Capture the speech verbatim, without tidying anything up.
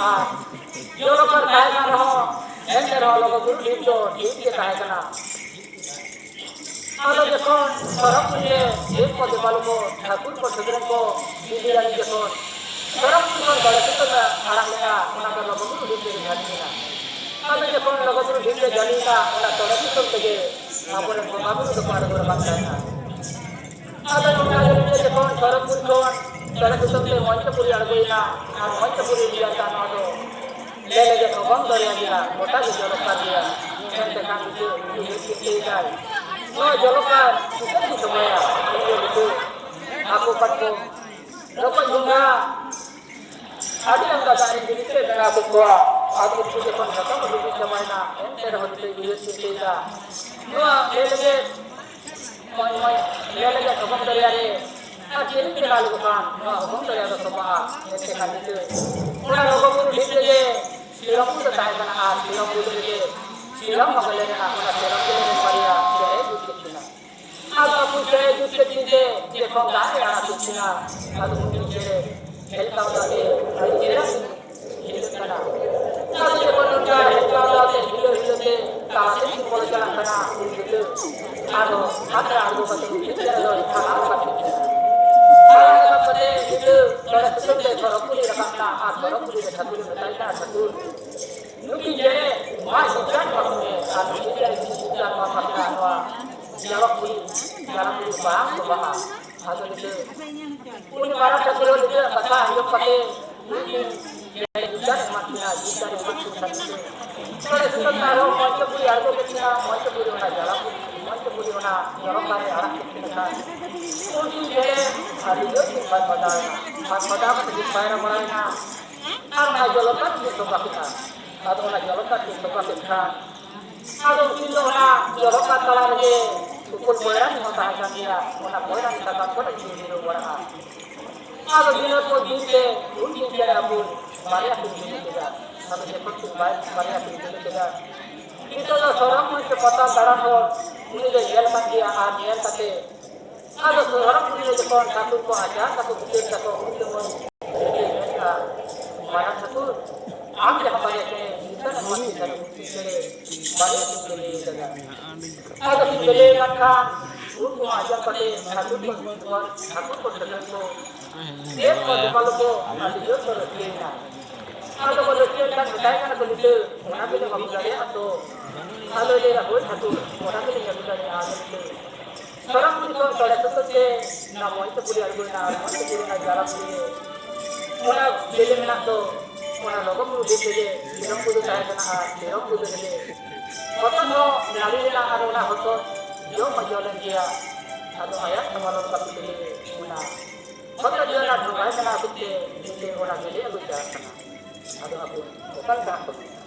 ᱟᱨ ᱡᱚᱞᱚᱠᱟᱨ ᱛᱟᱦᱮᱸ ᱠᱟᱱ ᱨᱮᱦᱚᱸ, ᱮᱱᱛᱮ ᱨᱮᱦᱚᱸ ᱞᱚᱜᱚ ᱜᱩᱨᱩ ᱰᱷᱤᱯ ᱫᱚ ᱰᱷᱤᱯ ᱜᱮ ᱛᱟᱦᱮᱸ ᱠᱟᱱᱟ᱾ ᱟᱫᱚ ᱡᱚᱠᱷᱚᱱ ᱥᱚᱨᱚᱜᱽᱯᱩᱨᱤ ᱨᱮ ᱰᱷᱤᱯ ᱠᱚ ᱫᱮᱵᱟ ᱞᱚᱵᱚ ᱴᱷᱟᱹᱠᱩᱨ ᱠᱚ ᱴᱷᱟᱹᱠᱨᱟᱹᱱ ᱠᱚ ᱤᱫᱤ ᱞᱟᱹᱜᱤᱫ ᱡᱚᱠᱷᱚᱱ ᱥᱚᱨᱚᱜᱽᱯᱩᱨᱤ ᱠᱷᱚᱱ ᱵᱟᱲᱮ ᱥᱩᱛᱟᱹᱢ ᱮ ᱟᱲᱟᱜ ᱞᱮᱫᱼᱟ, ᱚᱱᱟ ᱫᱚ ᱞᱚᱜᱚ ᱜᱩᱨᱩ ᱰᱷᱤᱯ ᱨᱮ ᱡᱷᱟᱹᱞᱤ ᱞᱮᱱᱟ᱾ ᱟᱫᱚ ᱡᱚᱠᱷᱚᱱ ᱞᱚᱜᱚ ᱜᱩᱨᱩ ᱰᱷᱤᱯ ᱨᱮ ᱡᱷᱟᱹᱞᱤᱭᱮᱱᱟ, ᱚᱱᱟ ᱛᱚᱲᱮ ᱥᱩᱛᱟᱹᱢ ᱛᱮᱜᱮ ᱟᱵᱚᱨᱮᱱ ᱵᱚᱸᱜᱟ ᱵᱩᱨᱩ ᱫᱚᱠᱚ ᱟᱬᱜᱚ ᱨᱟᱠᱟᱵ ᱛᱟᱦᱮᱱᱟ᱾ ᱟᱫᱚ ᱱᱚᱝᱠᱟ ᱜᱮ ᱡᱚᱠᱷᱚᱱ ᱥᱚᱨᱚᱜᱽᱯᱩᱨ ᱠᱷᱚᱱ ᱛᱚᱲᱮ ᱥᱩᱛᱟᱹᱢ ᱛᱮ ᱢᱚᱧᱪᱚᱯᱩᱨᱤ ᱟᱬᱜᱚᱭᱮᱱᱟ, ᱟᱨ ᱢᱚᱧᱪᱚᱯᱩᱨᱤ ᱨᱮᱭᱟᱜ ᱱᱚᱣᱟ ᱫᱚ ᱞᱮ ᱞᱮᱜᱮ ᱚᱜᱚᱢ ᱫᱚᱨᱭᱟ ᱜᱮᱭᱟ, ᱜᱚᱴᱟ ᱜᱮ ᱡᱚᱞᱚᱠᱟᱨ ᱜᱮᱭᱟ᱾ ᱢᱮᱱᱛᱮ ᱠᱷᱟᱱ ᱱᱤᱛᱚᱜ ᱩᱭᱦᱟᱹᱨ ᱪᱤᱱᱛᱟᱹᱭᱮᱫᱟᱭ, ᱱᱚᱣᱟ ᱡᱚᱞᱚᱠᱟᱨ ᱪᱤᱠᱟᱹ ᱛᱮ ᱥᱚᱢᱚᱭᱟ? ᱩᱱᱤ ᱫᱚ ᱱᱤᱛᱚᱜ ᱦᱟᱹᱠᱩ ᱠᱟᱴᱠᱚᱢ ᱨᱚᱠᱚᱡ ᱜᱚᱸᱜᱷᱟ ᱟᱹᱰᱤ ᱟᱢᱫᱟ ᱫᱟᱜ ᱨᱮ ᱵᱤᱞᱤ ᱛᱮ ᱵᱮᱱᱟᱣ ᱠᱮᱫ ᱠᱚᱣᱟ᱾ ᱟᱫᱚ ᱩᱱᱠᱩ ᱡᱚᱠᱷᱚᱱ ᱡᱚᱛᱚ ᱠᱚ ᱰᱩᱵᱩᱡ ᱪᱟᱵᱟᱭᱮᱱᱟ, ᱮᱱᱛᱮ ᱨᱮᱦᱚᱸ ᱱᱤᱛᱚᱜ ᱩᱭᱦᱟᱹᱨ ᱪᱤᱱᱛᱟᱹᱭᱮᱫᱟ, ᱱᱚᱣᱟ ᱞᱮ ᱞᱮᱜᱮ ᱢᱚᱡᱽ ᱢᱚᱡᱽ ᱧᱮᱞ ᱞᱟᱹᱜᱤᱫ ᱚᱜᱚᱢ ᱫᱚᱨᱭᱟ ᱨᱮ ᱟᱨ ᱪᱮᱫ ᱮᱢ ᱵᱮᱱᱟᱣ ᱞᱮᱠᱚ ᱠᱷᱟᱱ ᱱᱚᱣᱟ ᱚᱜᱚᱢ ᱫᱚᱨᱭᱟ ᱫᱚ ᱥᱚᱵᱷᱟᱜᱼᱟ᱾ ᱮᱱᱛᱮ ᱠᱷᱟᱱ ᱱᱤᱛᱚᱜ ᱚᱱᱟ ᱞᱚᱜᱚ ᱵᱩᱨᱩ ᱰᱷᱤᱯ ᱨᱮᱜᱮ ᱥᱤᱨᱚᱢ ᱵᱩᱨᱩ ᱫᱚ ᱛᱟᱦᱮᱸ ᱠᱟᱱᱟ ᱟᱨ ᱥᱤᱨᱚᱢ ᱵᱩᱨᱩ ᱨᱮᱜᱮ ᱥᱤᱨᱚᱢ ᱵᱟᱵᱟ ᱞᱮ ᱢᱮᱱᱟᱜᱼᱟ, ᱚᱱᱟ ᱥᱤᱨᱚᱢ ᱵᱩᱨᱩ ᱨᱮ ᱵᱟᱨᱭᱟ ᱪᱮᱬᱮ ᱡᱩᱛ ᱠᱮᱫ ᱠᱤᱱᱟ᱾ ᱟᱫᱚ ᱩᱱᱠᱩ ᱪᱮᱬᱮ ᱡᱩᱛ ᱠᱮᱫ ᱠᱤᱱ ᱛᱮ ᱡᱚᱠᱷᱚᱱ ᱫᱟᱜ ᱨᱮ ᱟᱲᱟᱜ ᱠᱮᱫ ᱠᱤᱱᱟ, ᱟᱫᱚ ᱩᱱᱠᱩ ᱪᱮᱬᱮ ᱦᱮᱞᱠᱟᱣ ᱠᱟᱛᱮ ᱟᱹᱰᱤ ᱪᱮᱦᱨᱟ ᱦᱤᱞᱟᱹᱜ ᱠᱟᱱᱟ᱾ ᱟᱫᱚ ᱡᱚᱠᱷᱚᱱ ᱱᱚᱝᱠᱟ ᱦᱮᱞᱠᱟᱣ ᱛᱟᱞᱟᱛᱮ ᱦᱤᱞᱟᱹ ᱦᱤᱞᱟᱹ ᱛᱮ ᱛᱟᱞᱟ ᱥᱮᱫ ᱠᱤᱱ ᱵᱚᱞᱚ ᱪᱟᱞᱟᱜ ᱠᱟᱱᱟ, ᱩᱱ ᱦᱤᱞᱟᱹ ᱟᱫᱚ ᱦᱟᱛ ᱨᱮ ᱟᱬᱜᱚ ᱠᱟᱛᱮ ᱩᱱᱠᱤᱱ ᱪᱮᱬᱮ ᱫᱚ ᱮᱠᱷᱟᱱ ᱟᱬᱜᱚ ᱠᱟᱛᱮ ᱟᱨ ᱨᱟᱠᱟᱵ ᱠᱟᱛᱮ ᱦᱤᱞᱟᱹ ᱛᱚᱲᱮ ᱥᱩᱛᱟᱹᱢ ᱛᱮ ᱥᱚᱨᱚᱜᱽᱯᱩᱨᱤ ᱨᱟᱠᱟᱵ ᱮᱱᱟ ᱟᱨ ᱥᱚᱨᱚᱜᱽᱯᱩᱨᱤ ᱨᱮ ᱴᱷᱟᱹᱠᱩᱨ ᱮ ᱢᱮᱛᱟᱭ ᱠᱟᱱᱟ, ᱴᱷᱟᱹᱠᱩᱨ, ᱱᱩᱠᱤᱱ ᱪᱮᱬᱮ ᱢᱟ ᱡᱚᱜᱽᱜᱟᱱ ᱵᱟᱹᱱᱩᱜ ᱮ ᱟᱨ ᱱᱩᱠᱤᱱ ᱪᱮᱬᱮ ᱡᱩᱫᱤ ᱡᱚᱜᱽᱜᱟᱱ ᱵᱟᱝ ᱛᱟᱦᱮᱱᱟ, ᱱᱚᱣᱟ ᱡᱟᱞᱚᱠ ᱠᱩᱲᱤ, ᱡᱟᱞᱚᱠ ᱠᱩᱲᱤ ᱵᱟᱝ ᱥᱚᱵᱷᱟᱜᱼᱟ᱾ ᱟᱫᱚ ᱱᱤᱛᱚᱜ ᱩᱱᱤ ᱢᱟᱨᱟᱝ ᱴᱷᱟᱹᱠᱩᱨ ᱱᱤᱡᱮᱨᱟᱜ ᱠᱟᱛᱷᱟ ᱟᱸᱡᱚᱢ ᱠᱟᱛᱮ ᱩᱱᱤ ᱡᱩᱫᱟᱹ ᱮᱢᱟᱜ ᱠᱤᱱᱟ, ᱡᱩᱫᱟᱹ ᱮᱢᱟᱜ ᱠᱤᱱ ᱠᱷᱟᱱ ᱱᱤᱛᱚᱜ ᱛᱚᱲᱮ ᱥᱩᱛᱟᱹᱢ ᱟᱨᱦᱚᱸ ᱢᱚᱧᱪᱚᱯᱩᱨᱤ ᱟᱬᱜᱚ ᱠᱮᱫ ᱠᱤᱱᱟ, ᱢᱚᱧᱪᱚᱯᱩᱨᱤ ᱚᱱᱟ ᱡᱟᱞᱟᱯᱩᱨᱤ, ᱢᱚᱧᱪᱚᱯᱩᱨᱤ ᱚᱱᱟ ᱡᱚᱞᱚᱠᱟᱨ ᱨᱮ ᱟᱲᱟᱜ ᱠᱮᱫ ᱠᱤᱱᱟ ᱠᱷᱟᱱ ᱩᱱᱠᱤᱱ ᱪᱮᱬᱮ ᱟᱹᱰᱤ ᱡᱳᱨ ᱠᱤᱱ ᱵᱷᱟᱜᱽ ᱵᱟᱫᱟᱣ ᱮᱱᱟ᱾ ᱵᱷᱟᱜᱽ ᱵᱟᱫᱟᱣ ᱠᱟᱛᱮ ᱠᱤᱱ ᱯᱟᱭᱨᱟ ᱵᱟᱲᱟᱭᱮᱱᱟ᱾ ᱟᱨ ᱚᱱᱟ ᱡᱚᱞᱚᱠᱟᱨ ᱠᱤᱱ ᱛᱚᱯᱟ ᱠᱮᱫᱟ᱾ ᱟᱫᱚ ᱚᱱᱟ ᱡᱚᱞᱚᱠᱟᱨ ᱠᱤᱱ ᱛᱚᱯᱟ ᱠᱮᱫ ᱠᱷᱟᱱ ᱟᱫᱚ ᱩᱱᱠᱤᱱ ᱫᱚ ᱚᱱᱟ ᱡᱚᱞᱚᱠᱟᱨ ᱛᱟᱞᱟ ᱨᱮᱜᱮ ᱩᱯᱚᱞ ᱵᱚᱭᱨᱟᱱᱤ ᱦᱚᱸ ᱛᱟᱦᱮᱸ ᱠᱟᱱ ᱜᱮᱭᱟ᱾ ᱚᱱᱟ ᱵᱚᱭᱨᱟᱱᱤ ᱥᱟᱠᱟᱢ ᱠᱚᱨᱮ ᱠᱤᱱ ᱡᱤᱨᱟᱹᱣ ᱵᱟᱲᱟᱜᱼᱟ᱾ ᱟᱫᱚ ᱫᱤᱱᱟᱹ ᱠᱚ ᱫᱤᱱ ᱛᱮ ᱩᱱᱠᱤᱱ ᱪᱮᱬᱮ ᱟᱵᱚ ᱵᱟᱨᱭᱟ ᱠᱤᱱ ᱵᱤᱞᱤ ᱠᱮᱫᱟ᱾ ᱟᱫᱚ ᱡᱚᱠᱷᱚᱱ ᱠᱤᱱ ᱵᱟᱭ-, ᱵᱟᱨᱭᱟ ᱠᱤᱱ ᱵᱤᱞᱤ ᱠᱮᱫᱟ, ᱱᱤᱛᱚᱜ ᱫᱚ ᱥᱚᱨᱚᱜᱽ ᱢᱚᱧᱪᱚ ᱯᱟᱛᱟᱞ ᱫᱟᱬᱟᱱ ᱦᱚᱲ ᱩᱱᱤ ᱫᱚᱭ ᱧᱮᱞ ᱟᱠᱟᱫ ᱜᱮᱭᱟ᱾ ᱟᱨ ᱧᱮᱞ ᱠᱟᱛᱮ ᱟᱫᱚ ᱥᱚᱨᱚᱜᱽ ᱯᱩᱨᱤ ᱨᱮ ᱡᱚᱠᱷᱚᱱ ᱴᱷᱟᱹᱠᱩᱨ ᱠᱚ ᱟᱪᱟᱨ ᱠᱟᱛᱮ ᱵᱤᱪᱟᱹᱨ ᱫᱟᱠᱚ, ᱩᱱ ᱡᱚᱠᱷᱚᱱ ᱢᱮᱱᱟ, ᱢᱟᱨᱟᱝ ᱴᱷᱟᱹᱠᱩᱨ, ᱟᱢ ᱡᱟᱦᱟᱸ ᱵᱟᱨᱭᱟ ᱪᱮᱬᱮ ᱢᱤᱫᱴᱟᱝ ᱮᱢ ᱟᱹᱥᱩᱞ ᱠᱟᱫᱮ, ᱩᱱᱠᱤᱱ ᱪᱮᱬᱮ ᱵᱟᱨᱭᱟ ᱠᱤᱱ ᱵᱮᱞᱮ ᱟᱠᱟᱫᱟ᱾ ᱟᱫᱚ ᱠᱤᱱ ᱵᱮᱞᱮ ᱮᱱ ᱠᱷᱟᱱ ᱩᱱᱠᱩ ᱟᱸᱡᱚᱢ ᱠᱟᱛᱮ ᱴᱷᱟᱹᱠᱩᱨ ᱠᱚ ᱧᱩᱛᱩᱢᱟᱱ ᱴᱷᱟᱹᱠᱩᱨ ᱠᱚ ᱴᱷᱟᱹᱠᱩᱨ ᱠᱚ ᱫᱮᱵ ᱠᱚ ᱫᱮᱵᱟᱞᱳ ᱠᱚ ᱟᱹᱰᱤ ᱡᱳᱨ ᱠᱚ ᱨᱟᱹᱥᱠᱟᱹᱭᱮᱱᱟ᱾ ᱟᱫᱚ ᱠᱚ ᱞᱟᱹᱠᱛᱤᱭᱟᱱ ᱠᱷᱟᱱ ᱢᱮᱛᱟᱭ ᱠᱟᱱᱟ ᱠᱚ, "ᱞᱤᱴᱟᱹ, ᱚᱱᱟ ᱜᱮᱞᱮ ᱵᱟᱹᱜᱩ ᱫᱟᱲᱮᱭᱟᱜᱼᱟ ᱛᱚ?" ᱟᱫᱚᱭ ᱞᱟᱹᱭᱟ, "ᱦᱳᱭ ᱴᱷᱟᱹᱠᱩᱨ, ᱚᱱᱟ ᱜᱮᱞᱮ ᱟᱹᱜᱩ ᱫᱟᱲᱮᱭᱟᱜᱼᱟ ᱟᱞᱮ ᱞᱤᱴᱟᱹ᱾ ᱥᱚᱨᱚᱢ ᱯᱩᱨᱤ ᱠᱷᱚᱱ ᱛᱚᱲᱮ ᱥᱩᱛᱟᱹᱢ ᱛᱮ ᱚᱱᱟ ᱢᱚᱭ ᱛᱮ ᱯᱩᱨᱤ ᱟᱬᱜᱚᱭᱮᱱᱟ, ᱟᱨ ᱢᱚᱭ ᱛᱮ ᱯᱩᱨᱤ ᱚᱱᱟ ᱡᱟᱞᱟᱢ ᱯᱩᱨᱤ ᱨᱮ ᱚᱱᱟ ᱵᱮᱞᱮ ᱢᱮᱱᱟᱜ ᱫᱚ, ᱚᱱᱟ ᱞᱚᱜᱚᱢ ᱵᱩᱨᱩ ᱵᱤᱨ ᱨᱮᱜᱮ ᱥᱤᱨᱚᱢ ᱠᱚᱫᱚ ᱛᱟᱦᱮᱸ ᱠᱟᱱᱟ ᱟᱨ ᱥᱤᱨᱚᱢ ᱠᱚᱫᱚ ᱨᱮᱜᱮ ᱦᱚᱛᱚᱫ ᱦᱚᱸ ᱱᱟᱹᱲᱤ ᱞᱮᱱᱟ ᱟᱨ ᱚᱱᱟ ᱦᱚᱛᱚᱫ ᱡᱚ ᱦᱚᱸ ᱡᱚ ᱞᱮᱱ ᱜᱮᱭᱟ᱾ ᱟᱫᱚ ᱟᱭᱟᱜ ᱥᱟᱢᱟᱱᱚᱢ ᱠᱟᱹᱯᱤ ᱛᱮᱜᱮ ᱚᱱᱟ ᱦᱚᱛᱚᱫ ᱡᱚ ᱨᱮᱱᱟᱜ ᱰᱷᱚᱸᱜᱟᱭ ᱵᱮᱱᱟᱣ ᱠᱮᱫ ᱛᱮ ᱢᱤᱫᱴᱮᱱ ᱚᱱᱟ ᱵᱮᱞᱮ ᱟᱹᱜᱩ ᱪᱟᱞᱟᱜ ᱠᱟᱱᱟ᱾ ᱟᱫᱚ ᱟᱵᱚ ᱚᱠᱟ ᱞᱮᱠᱟ ᱦᱟᱸᱜ ᱠᱚ ᱢᱮᱱᱟ?